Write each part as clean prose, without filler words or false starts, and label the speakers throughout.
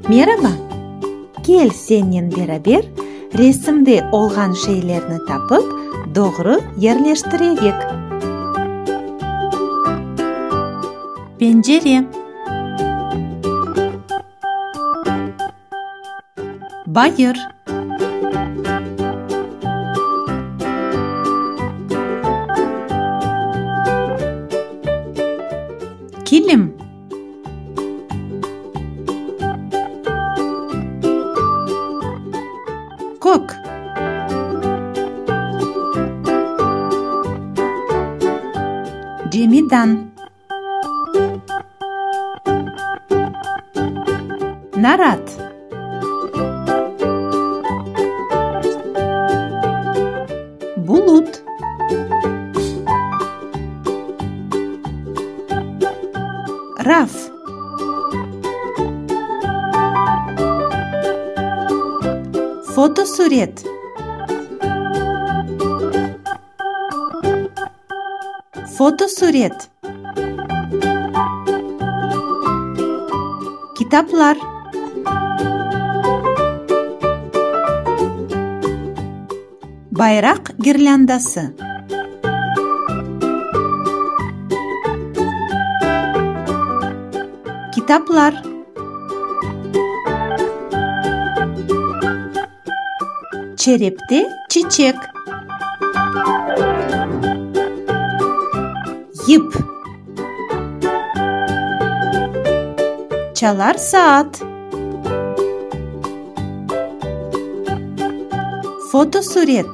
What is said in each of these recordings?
Speaker 1: Meraba! Kel sennen beraber resimde olğan şeylerni tapıp, doğru yerleştireyik. Pencere. Bayır. Kilim. Kök. Cemidan. Narat. Bulut. Raf. Fotosuret. Fotosuret. Kitaplar. Bayraq girlândası. Kitaplar. Çerepte çiçek. Yip. Çalar saat. Fotosuret.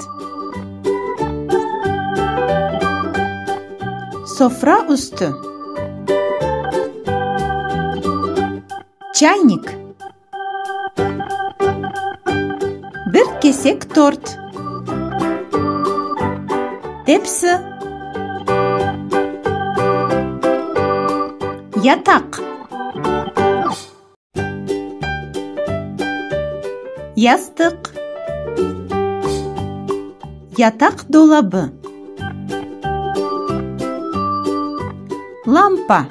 Speaker 1: Sofra üstü. Çaynik. Bir kesek tort. Tepsi. Yataq. Yastıq. Yataq dolabı. Lampa.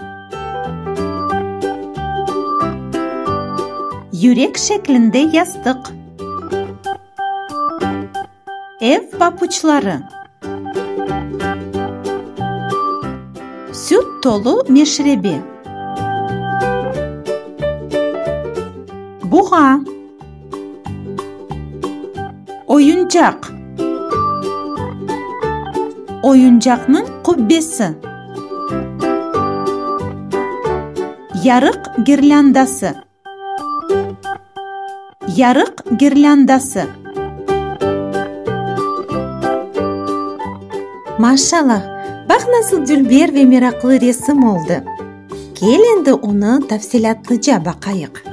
Speaker 1: Yürek şeklinde yastıq. Ev papuçları. Süt tolu meşrebe. Buğa. Oyuncaq. Oyuncaqnıñ qubbesi. Yarıq girlândası. Yarıq girlândası. Maşallah, baq nasıl dülber ve meraqlı resim oldı! Kel endi onı tafsilâtlıca baqayıq.